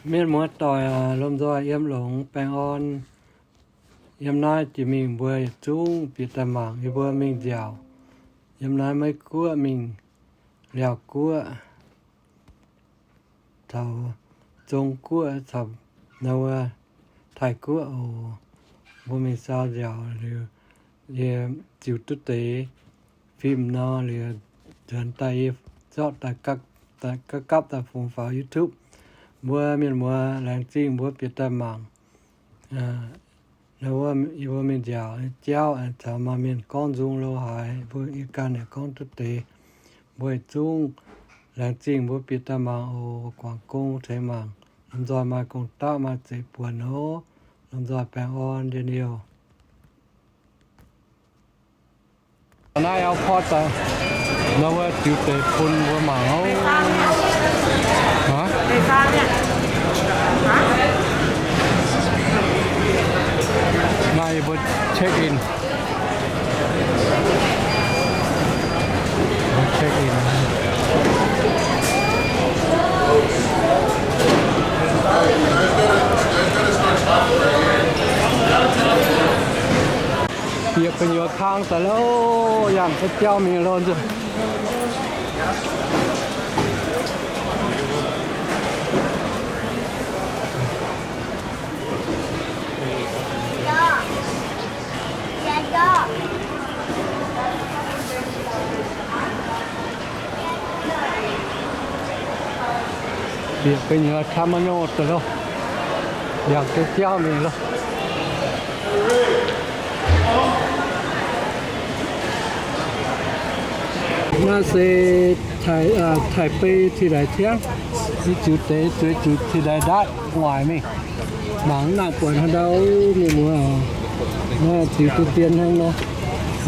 Mienh muoz-doic, lomh nzoih yiem longx baengh orn. Yiem naaiv jiex mingh mbuo yietc zungv bieqc daaih mangc yie mbuo mingh nziaauc. Yiem naaiv Meiv Guoqv mingh Liaauc Guoqv, caux Zong Guoqv, caux naaiv wuov Taiv Guoqv oc. Mbuo mingh saau nziaauc liuz, yie ziux duqv deix fim nor liuz, nzuonx daaih yie zorqv daaih gapv daaih fungx faaux YouTube. Mbuo mienh muoz laengz zingh mbuo bieqc daaih mangc. Naaiv wuov yie mbuo mingh nziaauc nyei jauv caux maaih mienh gorngv nzung lo haaix, mbuo yie ganh yaac gorngv duqv deix. Mbuo yietc zungv laengz zingh mbuo bieqc daaih mangc oc. Guangc gong ceix mangc. Lomh nzoih maaih gong-daqv maaih zeiv buonc oc. Lomh nzoih baengh orn njien-youh. Naaiv airport daaih, naaiv wuov ziux deix bun mbuo mangc oc. Naaiv yie mbuo check in. Check in. Bieqc gu'nyuoz kang daaih loh, yangh ga'jauv mingh loh nzunc. Bieqc gu'nyuoz terminal daaih loh, yangh ga'jauv mingh loh. Naaiv se Taiv-, Taiv-Bei Tin-Laengz Ciangv. Yie ziux deix zueiz zuqc Tin-Laengz ndaatv gu'nguaaic mingh. Mangc mv nangc buatc haaix ndau mienh muoz. Naaiv ziux duqv dien hnangv nor.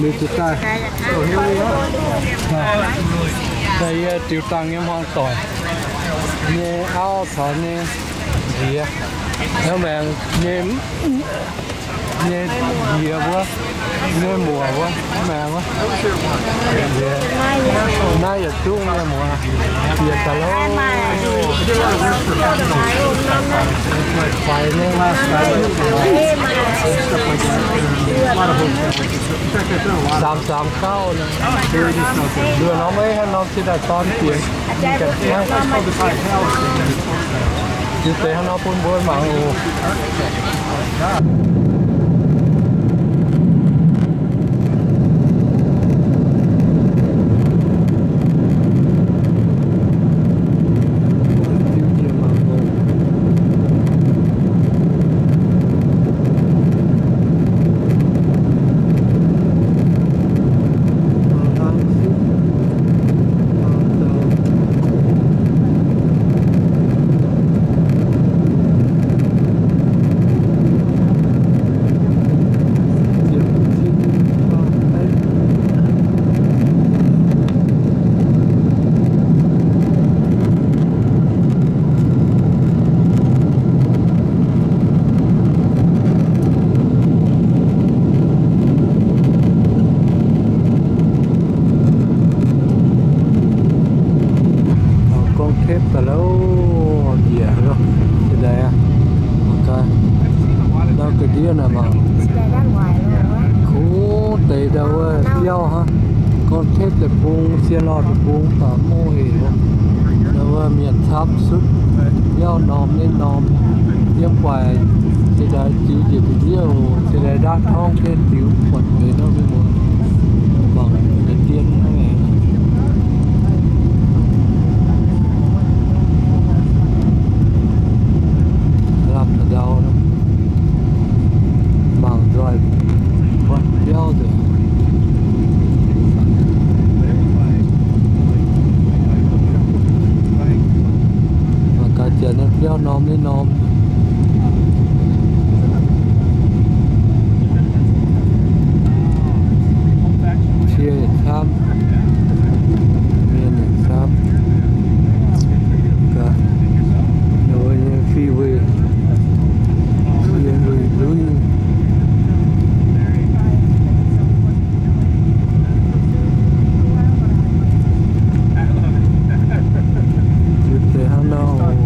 Liuz zuqc daaih. Daaih yie ziux dangh nyei hmuangv doic nyei auv caux nyei nziex, hnangv maengx nyei, nyei nziex wuov, nyei muoc wuov, hnangv maengx wuov. Naaiv yietc zungv nyei muoz, bieqc daaih loh. Faix nyei, zaamc zaamc gauh nor. Nduoh norm ei hnangv norm cingx daaih dorn bieqc. Yie deix hnangv nor bun mbuo mangc oc. Gorngv tepv daaih loh, njiec loh, se daaih aqv. Mangc gaax, ndau ga'ndiev naaic mangc, kungx deix ndau wuov biauv hnangv. Gorngv tepv deic-bung, sien lorh deic-bung baac mv oix eix. Ndau wuov mienh camv sutv, biauv norm nyei norm. Yiem guaix se daaih ziux njiec ga'ndiev oc, se daaih ndaatv torngv jienv ziux buatc deix ndau mingh muoz. Mangc deix dien hnangv. Lamh da'ndau, mangc nzoih buatc biauv nzengc. Mangc gaax janx naaiv biauv norm nyei norm. Cie camv, mienh yaac camv. Gaax, ninh mbuo nyei fih weih, fih weih lui. Ziux deix hnangv nor oc.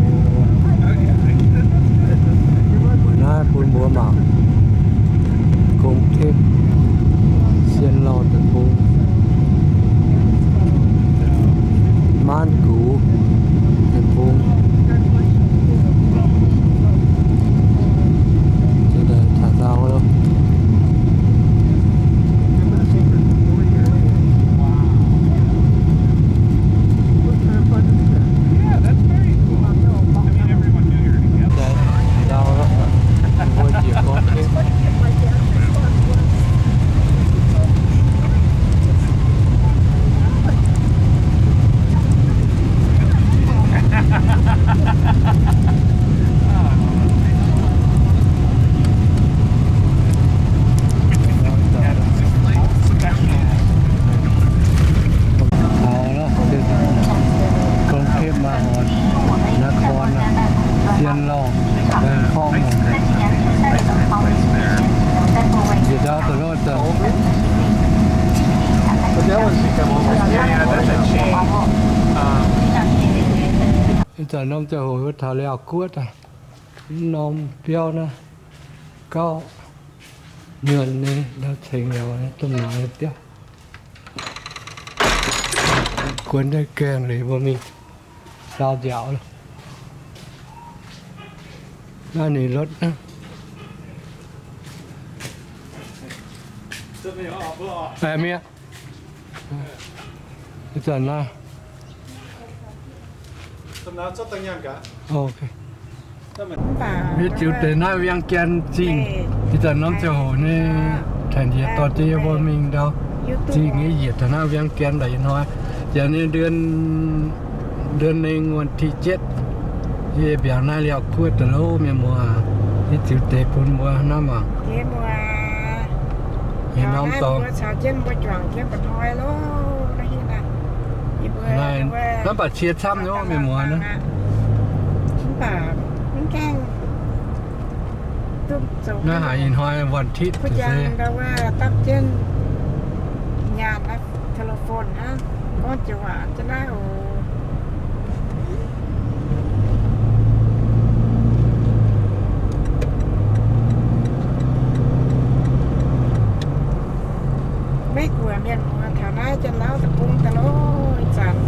Lauh, korv muonc. Njiec ndau daaih lorqc. Ih zanc norm ziangh hoc wuov taux Liaauc Guoqv daaih, norm biauv naaiv gauh nyuonh nyei, ndau cengx liuz domh naaiv biauv. Guon daaih gaengh liuz mbuo mingh daauh nziaauc. Naaiv ninh lotv. Mienh, ih zanc naaiv. Mv baac mbuo ziux deix naaiv Viang Gian Zingh, ih zanc norm ziangh hoc nyei, tengx njiec dorh jienv yie mbuo mingh ndau zingh nyei, yietc taux naaiv Viang Gian daaih ih hnoi. Jiex nyei เดือน เดือนหนึ่ง วันที่เจ็ด yie mbiauz naaiv Liaauc Guoqv daaih loh, mienh muoz. Yie ziux deix bun mbuo hnamv mangc. Yie norm dorngx. Naaiv baac cie camv nyei, mienh muoz naaiv. Naaiv haiz ih hnoi วันอาทิตย์ Maiv guoqv mienh muoz, taux naaiv Janx-Lauv deic-bung daaih loh, ih zanc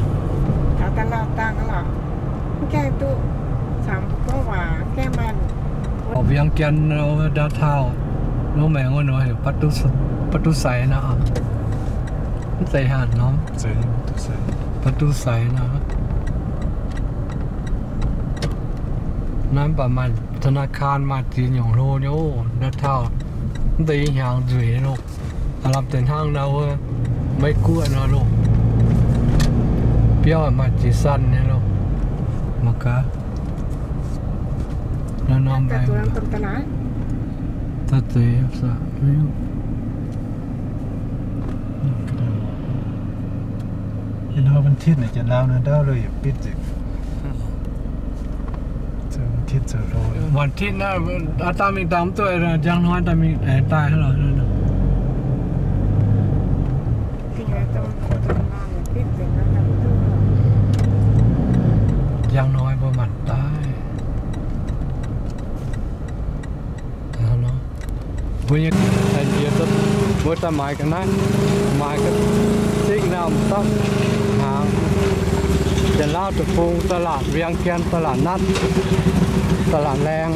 taux daaih lauh dangh lorqc. Mv gaengh duqv caux mbuo gorngv waac, mv gaengh maaih. Oc, Viang Gian downtown, nor maengx wuov nor heuc ประตูไส nor. Mv zeiz haaix norm, ประตูไส nor. Naaiv mv baac maaih ธนาคาร maaih ziex nyungc hlo nyei oc, downtown. Mv deix hnyangx nzueic loh. Aav lamh deix hnangv nor wuov, Meiv Guoqv nor loh. Biauv maaih ziex sanh nyei loh. Mangc gaax. Naaiv norm daaih zuqc daaih zeiz. Ih hnoi วันอาทิตย์ naaic, Janx-Lauv naaiv ndau lo yietc bitv nzengc. วันอาทิตย์ zoux hlo. วันอาทิตย์ naaiv, aav dangh mingh dangh mv duqv, njang hnoi daaih mingh aengx daaih hnangv lorqc. Njang hnoi mbuo maanc daaih. Mbuo nyei mbuo daaih maaiz ga'naaiv, maaiz ga'zingh naamh dapv hnaangx. Janx-Lauv deic-bung ตลาด Viang Gian, ตลาดนัด, ตลาดแรง.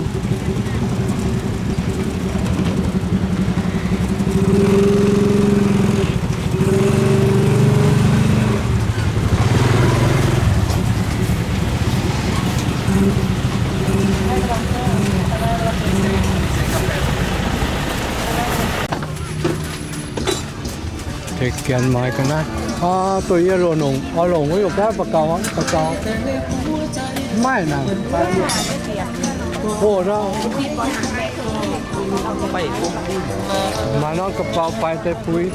Tengx Janx maaiz ga'naaiv. Aa, duqv yie longc, oix longc wuov nyungc gaav ba'gaux, ba'gaux. Mv maaih naaic. Maaiz norm กระเป๋า faix deix buix.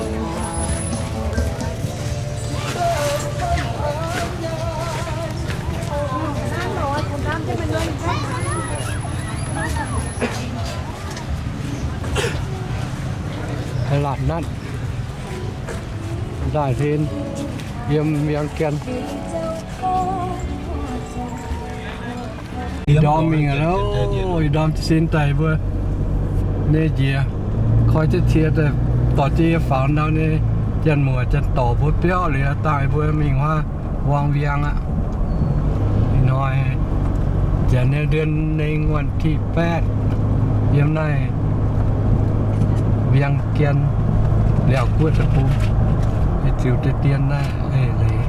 Laaih natv, laaih hlen, yiem Viang Gian. Ih ndorm mingh aqv loh, ih ndorm sin daaih mbuo nyei njiec, koi jienv cie daaih dorh jienv yie faaux ndau nyei janx-muoc janx-dorc mbuo biauv liuz daaih mbuo mingh huaav Wang Viang aqv. Ih hnoi janx nyei เดือนหนึ่ง วันที่แปด yiem naaiv Viang Gian, Liaauc Guoqv deic-bung, yie ziux deix dien naaiv eix leiz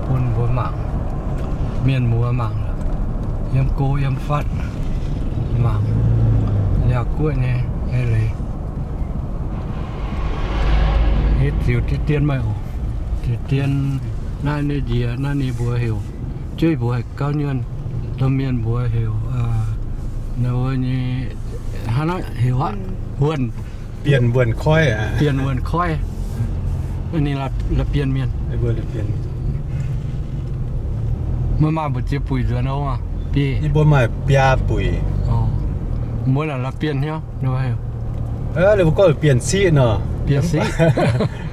bun mbuo mangc, mienh muoz mangc, yiem go yiem fatv mangc Liaauc Guoqv nyei eix leiz. Yie ziux deix dien meih oc. Deix dien naaiv ninh njiec naaiv ninh mbuox heuc, jueiv mbuox heuc Gauv Nyuonh, domh mienh mbuox heuc, wuov nyei, hnangv naaiv heuc aqv, Wuonh. Bienh Wuonh Koiv. Bienh Wuonh Koiv. Ninh la'bienh mienh. Maiv maaih mbu'ziex buic nzuonx oc. Yie mbuo maaih biaa buic. Mbuo naaic la'bienh hnyouv. Ninh mbuo gorngv bienh siqv nor. Bienh siqv.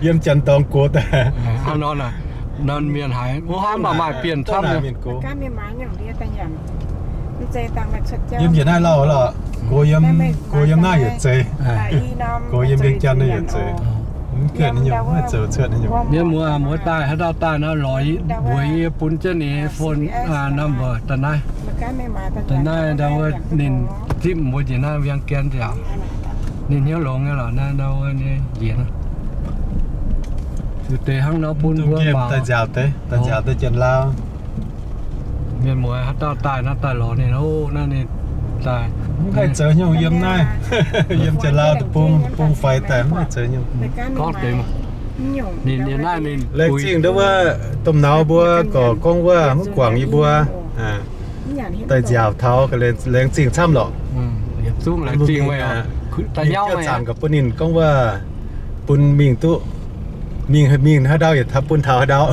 Yiem janx dorngx gox daaih. Hnangv nor naaic, mienh haiz wuov hnangv maaih maaih bienh camv nyei. Yiem njiec naaiv lauh lorqc, gox yiem, gox yiem naaiv yietc zeiz. Gox yiem Vientiane naaiv yietc zeiz. Mv gaengh ninh nyungc, mv zoux cuotv ninh nyungc. Mienh muoz, muoz daaih, haaix dauh daaih nor lorz mbuox yie, bun jienv ninh phone number daaih naaiv. Daaih naaiv ndau wuov ninh zipv mbuo njiec naaiv Vientiane nziaauc. Ninh hnyouv longx nyei lorqc, naaiv ndau wuov ninh njiec. Zuqc deix hnangv nor bun mbuo mangc. Daaih nziaauc deix, daaih nziaauc deix janx-lauh. Mienh muoz, haaix dauh daaih nor daaih lorz ninh, o, naaiv ninh daaih. Mv haih zoux nyungc yiem naaiv, yiem janx-lauh deic-bung, bung faix daaih mv haih zoux nyungc. Gorngv deix, ninh, ninh naaiv ninh laengz zingh nduov wuov domh nauz mbuo gorqv gorngv wuov mv guangc yie mbuo. Daaih nziaauc taux, laengz zingh camv lorqc. Yietc zungv laengz zingh meih, daaih nyauv meih. Zaangc gaax bun ninh gorngv wuov, bun mingh duqv, mingh, mingh haaix ndau yietc bun taux haaix ndau.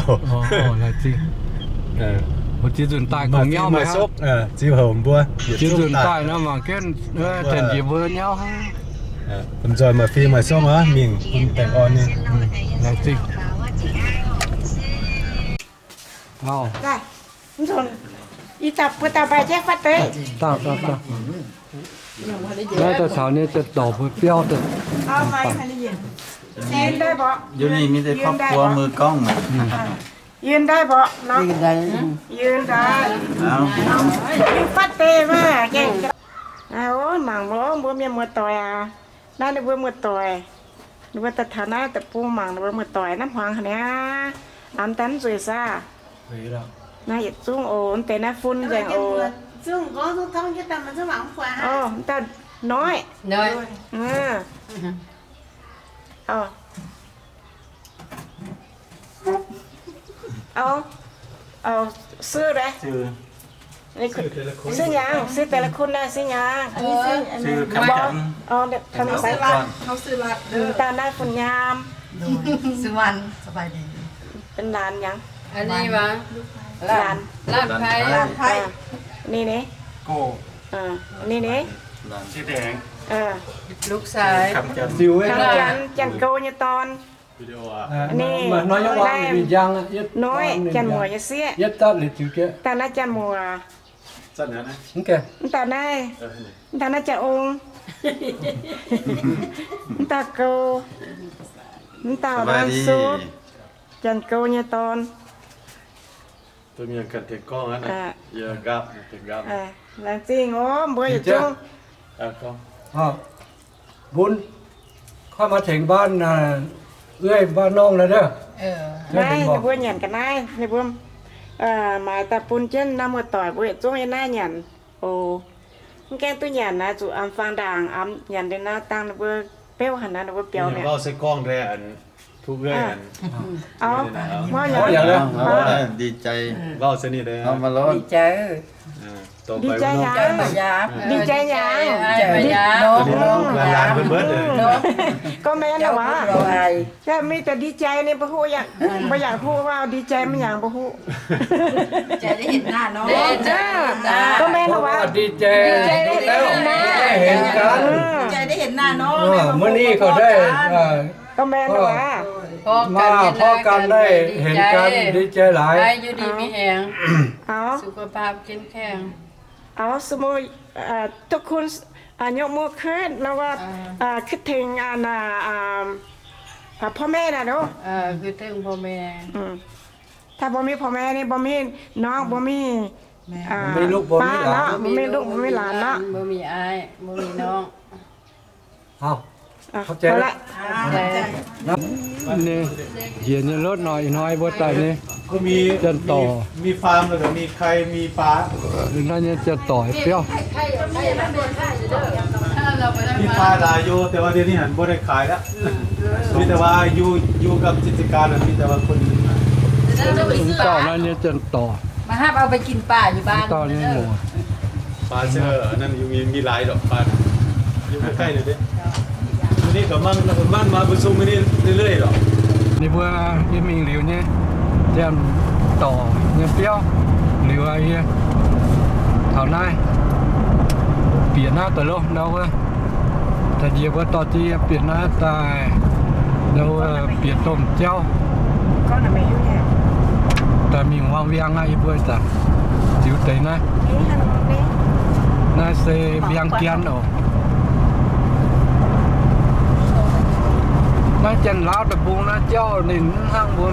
Ziex nzunc daaih maaih nyauv meih, maaih sokv, ziux houc mbuo. Ziex nzunc daaih nor mangc jienv, janx-jiex mbuo nyauv hnangv. Domh nzoih maaih fim maaih sokv aqv, mingh bun baengh orn nyei. Laengz zingh. Ih dauh buo dauh mbaih jienv fatv deix. Naaiv daaih caux nyei janx-dorc mbuo biauv daaih. Yie mingh mingh deix ครอบครัว มือกล้อง naaic. Yie ndaaih mborqv nor, yie ndaaih, yie fatv deix maah. Mangc mbuo, mbuo mienh muoz-doic aac. Naaiv ninh mbuo muoz-doic, ninh mbuo daaih taux naaiv deic-bung mangc ninh mbuo muoz-doic naaiv hmuangx haic niaa. Aav daaih mv nzueic saah? Naaiv yietc zungv oc, mv deix naaiv fun nzengc oc. Mv dauh noiv. Auv, auv, sư deix. Sư nyaangc, sư deix la'kunh naaiv, sư nyaangc. Dauh naaiv fun nyaam. Benx laanh nyaangc. Laanh. Ninh nyei. Ninh nyei. Kamx Janx, Janx-Gouv nyei dorn. Noiv, Janx-Muoc nyei sieqv. Dauh naaiv Janx-Muoc. Mv dauh naaiv, mv dauh naaiv Janx-Ong. Mv dauh Gouv. Mv dauh naaiv Sopv, Janx-Gouv nyei dorn. Laengz zingh oc, mbuo yietc zungv. Bun, koi maaih tengx mbaanh, ueh, mbaanh norm naaiv. Naaiv ninh mbuo nyanc ga'naaiv, ninh mbuo maaiz daaih bun jienv naaiv muoz-doic mbuo yietc zungv yiem naaiv nyanc oc. Mv gaengh duqv nyanc naaiv, zuqc am faang ndaangc am nyanc liuz naaiv dangh ninh mbuo beuv haic naaiv, ninh mbuo biaux mi'aqv. Di jai nyaangc, di jai nyaangc. Gorngv mengh waac, mingh daaih di jai ninh mbuo huv, mbuo yaac huv waac di jai mv nyaangc mbuo huv. Gorngv mengh waac, di jai, di jai, di jai, gorngv mengh waac, maaih พบกัน ได้เห็นกัน ดีใจหลาย Auv, สมมุติ ทุกคน ยกมือขึ้น แล้วว่า คิดถึง พ่อแม่ นะลูก ถ้าบ่มีพ่อแม่นี่บ่มีน้อง บ่มีป้าเนาะ บ่มีลูก บ่มีหลานเนาะ บ่มีอ้าย บ่มีน้อง Njiec nyei lotv nor, ih hnoi mbuo daaih nyei, janx-dorc, มีฟาร์ม แล้วก็มีไค มีปลา naaiv nyei janx-dorc biauv. มีปลาหลายอยู่ แต่ว่าเดี๋ยวนี้หันบ่ได้ขายแล้ว มีแต่ว่าอยู่ อยู่กับกิจการ มีแต่ว่าคน dauh naaiv nyei janx-dorc. มาหับเอาไปกินป่าอยู่บ้าน dauh nyei moc. ปลาเชื่ออันนั้นยังมี มีหลายดอกปลา อยู่ใกล้ๆเลยเด้ อันนี้ก็มั่งมั่งมาประชุมอันนี้เรื่อยๆหรอก Ninh mbuo yie mingh liuz nyei janx-dorc nyei biauv liuz aqv yie. Naaiv bieqc naaiv daaih loh ndau wuov, da'njiec mbuo dorh jienv bieqc naaiv daaih, ndau wuov bieqc domh jauv, daaih mingh Huaang Wiang aqv. Yie mbuo zanc ziux deix naaiv. Naaiv se Wiang Gian oc. Naaiv Janx-Laauv deic-bung naaiv jauv ninh mv hnangv mbuo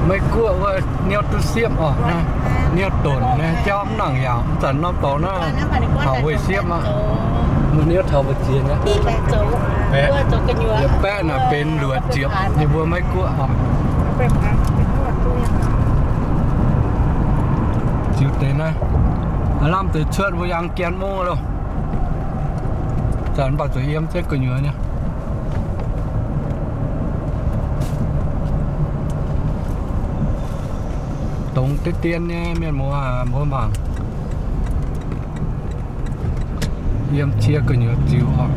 Meiv Guoqv wuov niouv duqv siepv oc. Niouv donc nyei jauv mv nangc yaauc. Mv zanc norm dorngx naaiv taux weih siepv aqv. Mbuo niouv taux mbu'ziex nyei. Yietc baeqv naaic benx luoqc ziepc ninh mbuo Meiv Guoqv oc. Ziux deix naaiv, lamh deix cuotv mbuo Wiang Gian mungv loh. Zanc mv baac zuqc yiem jienv gu'nyuoz nyei. Dongz deix dien nyei mienh muoz, mbuo mangc yiem cie gu'nyuoz ziux oc.